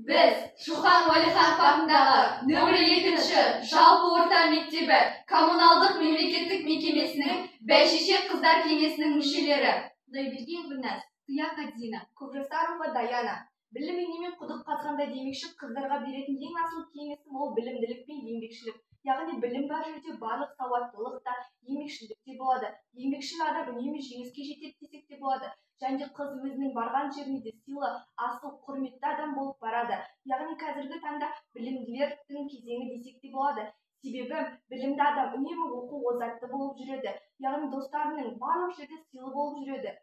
Біз Шоқан Уәлиханов атындағы нөмірі 2 жалпы орта мектебі коммуналдық мемлекеттік мекемесінің Бәйшешек қыздар кеңесінің мүшелері Құдайберген Гүлназ, Тұяқ Адина, Көпжасарова Даяна. Білім инемен құдық қазғандай демекші, қыздарға беретін ең асыл кеңесім ол білімділік пен еңбекшілік. Яғни білім бар жерде барлық сауаттылық та, еңбекшілдік те болады. Еңбекшіл адам үнемі жеңіске жетеді десек те болады. Және де қыз өзінің барған жеріне де сыйлы, асыл, құрметті адам болып барады. Яғни қазіргі таңда білімділердің кезеңі десек те болады. Себебі білімді адам үнемі оқу озатты болып жүреді. Яғни достарының барлық жерде сыйлы болып жүреді.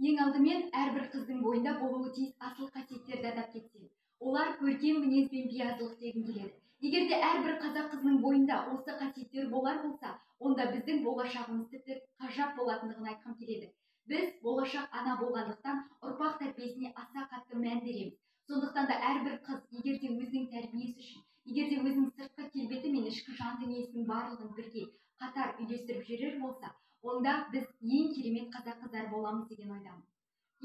Ең алдымен әрбір қыздың бойында болуы тиіс асыл қасиеттерді атап кетсем, олар көркем мінез бен биязылық дегім келеді. Егер де әрбір қазақ қызының бойында осы қасиеттер болар болса, онда біздің болашағымыз тіпті ғажап болатындығын айтқым келеді. Біз болашақ ана болғандықтан ұрпақ тәрбиесіне аса қатты мән береміз. Сондықтан да әрбір қыз егер де өзінің тәрбиесі үшін, егер де өзінің сыртқы келбеті мен ішкі жан дүниесінің барлығын бірге қатар үйлестіріп жүрер болса, онда біз ең керемет қазақ қыздары боламыз деген ойдамын.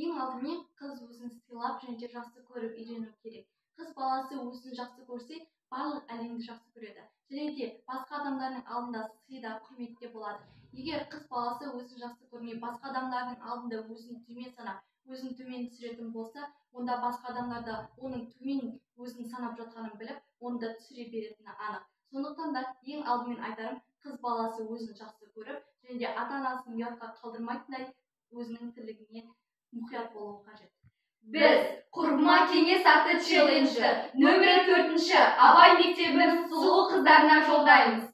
Ең алдымен қыз өзін сыйлап және де жақсы көріп үйрену керек. Қыз баласы өзін жақсы көрсе, барлық әлемді жақсы көреді. Және де басқа адамдардың алдында сыйда, құрметте болады. Егер қыз баласы өзін жақсы көрмей, басқа адамдардың алдында өзін төмен санап, өзін төмен түсіретін болса, онда басқа адамдар да оның төмен өзін санап жатқанын біліп, оны да түсіре беретіні анық. Сондықтан да ең алдымен айтарым, қыз баласы өзін жақсы көріп, және де ата-анасын ұятқа қалдырмайтындай өзінің тірлігіне мұқият болуы қажет. Біз Құрбыма кеңес атты челленджді нөмірі 4 Абай мектебінің сұлу қыздарына жолдаймыз.